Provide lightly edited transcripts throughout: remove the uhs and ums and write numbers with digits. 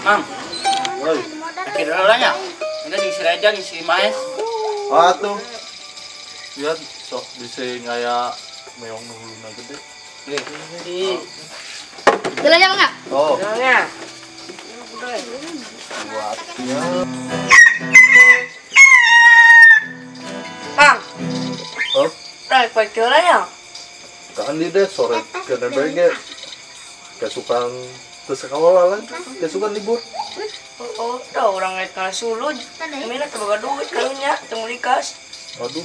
Mang. Oi. Kira nya. Ini sing si Reja jeung si Maes. Ah tuh. Lihat sok bisa ngaya meong nu huluna gede. Nih. Jalan ya, Mang? Oh. Jalannya. Buat. Mang. Oh. Rek balik jalan ya. Kan di deh sore kena bege. Kesukaan ke sekolah lah, kesukaan libur. Oh, dah orang rek kana sulut. Mina teu boga duit karunya teu meuli kas. Aduh.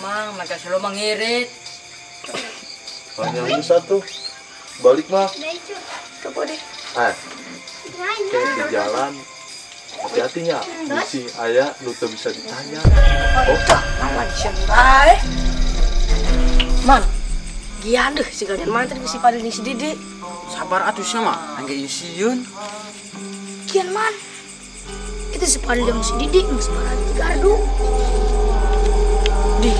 Mang, maka sulu mangirit. Hanya bisa tuh. Balik mah. Coba deh. Kayak di jalan. Hati-hatinya, bisi aya nu teu bisa ditanya. Oh, mama disentai. Man, gian deh si ganyan man tadi si Padil jeung si Didi. Sabar atuh sia mah, angge isieun. Gian man. Itu si Padil jeung si Didi geus parah di gardu. Di,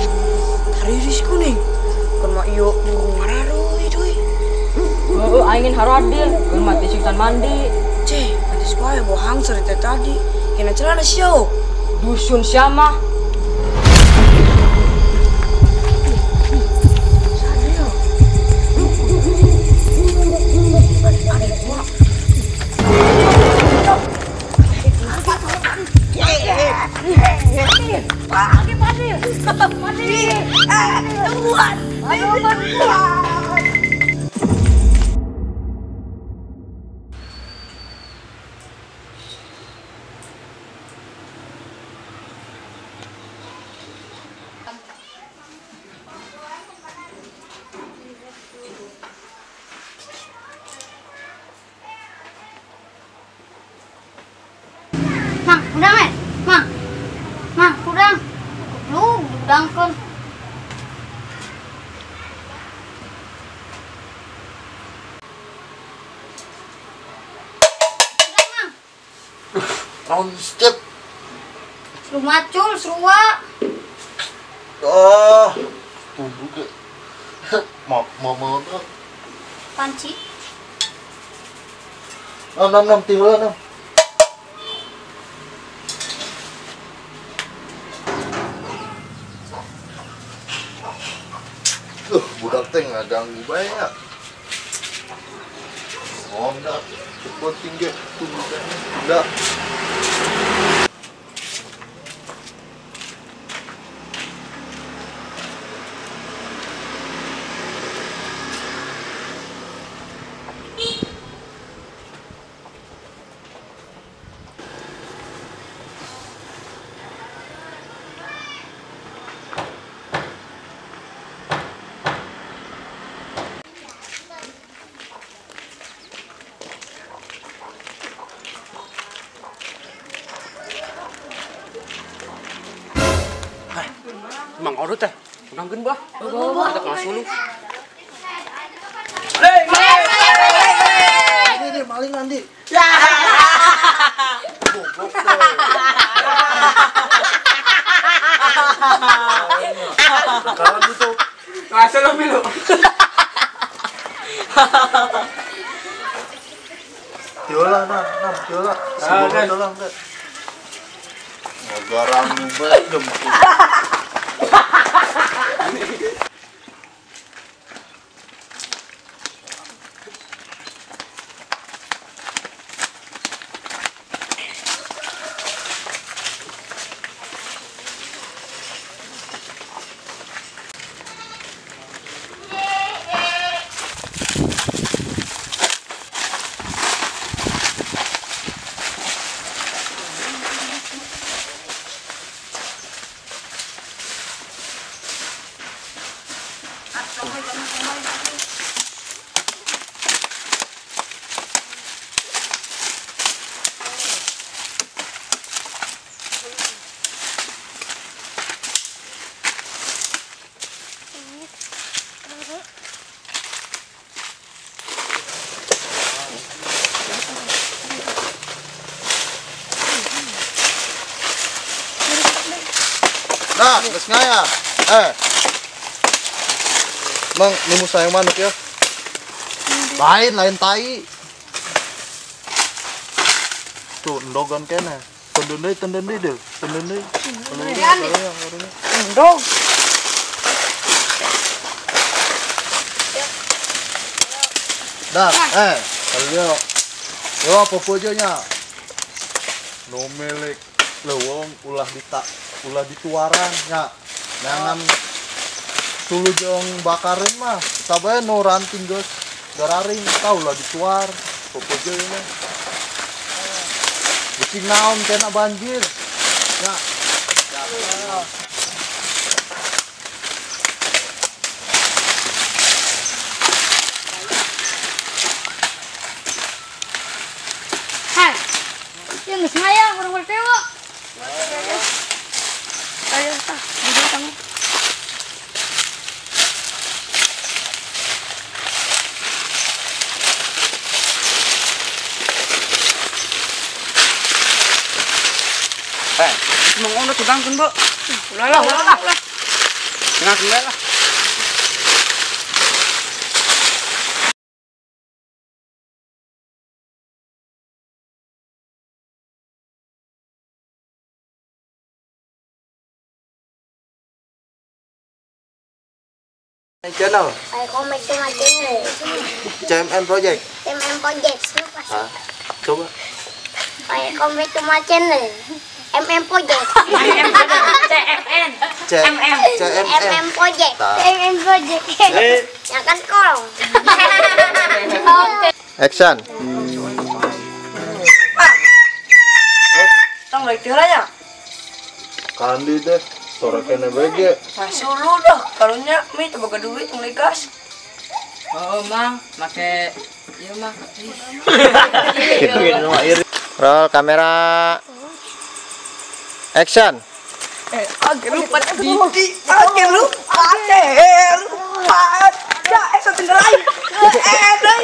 tariris kuning. Kan mah ieu ngararuy deui. Heueuh aingin haradil, keun mah teh sultan mandi. Ceh, pantes wae bohang cerita tadi. Kena celana sia. Dusun sia mah. Mang, udang eh? Mang. Mang, udang. Goblok, udangkeun. Udang, Mang. Round step. Seru macul, serua. Ah, tunggu ke. Mau mau tuh. Panci. Nam nam tiula nam. Budak teh ngaganggu bae ya. Oh, enggak. Cepet tinggi tunggu teh. Enggak. Mang Odot teh, unangkeun bah. Kita ka suluh. Ini maling nanti. Goblok teh. Kawan itu. Ngasa lo milu. Tiola nam, nam tiola. Sebelum tolong teh. Ngagarang bae jemput. Nah, geus ngaya. Mang, nemu sayang manuk ya. Lain, lain tai. Tuh endogan kene. Tenden deui deh, tenden deui. Endog. Dah, kalau yo apa nya? Nu milik leuweung ulah ditak, ulah dituaran nya. Nangan sulu jeung bakareun mah, sabae nu ranting geus gararing tah ulah dituar, popojo ieu mah. Bising naon kena banjir. Ya. Hai. Ya geus ngayang urang bertewa. Ayo tah, duduk kamu. Mang Ono tudangkeun, Bu. Ulah lah, ulah lah. Cenah bae lah. Channel I comment to my channel. CMM Project. CMM Project. Hah? Coba. I comment to my channel. MM Project. CMN. CMM. MM Project. MM Project. Yang kan kolong. Action. Tong balik teh nya. Kandi deh, sore kene bege. Sulu dah, karunya mi teu boga duit meuli gas. Oh, Mang, make ieu mah. Roll kamera. Action. Akhir lupa Didi, akhir lupa, lupa. Ya, satu deui. Deui.